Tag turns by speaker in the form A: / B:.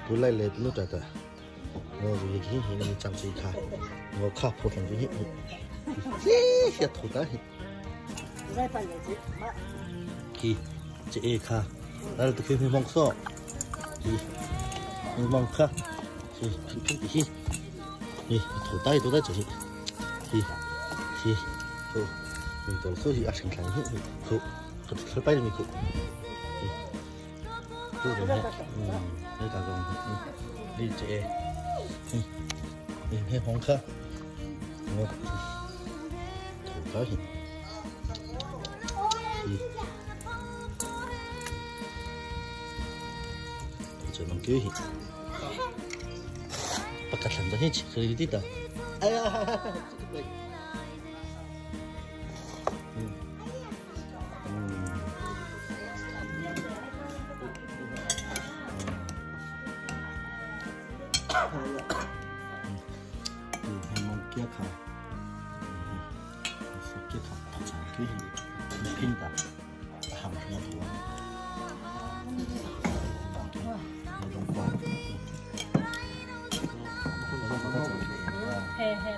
A: Tu lai le nu ta ta. Ngo zu hi hi hi chang chi kha. Ngo kha phu thang hi hi. Hi hi thu ta hi. Hi che e kha. Dal tu khi mong so. Hi. Mong kha. Hi phin phin hi. Hi thu ta hi tu ta chi hi. Hi. Hi. Thu. Mi tol so hi a thing thlang hi. Thu. Ka thu pai mi khu. Thu rồi Đây cả rồi. Đi che. Hi. Hi hong kha. Ngo. Thu ta hi. Hi. Cho nó kêu hi. Pakhat thlan ta hi chi đi ta. Ai à.
B: He he.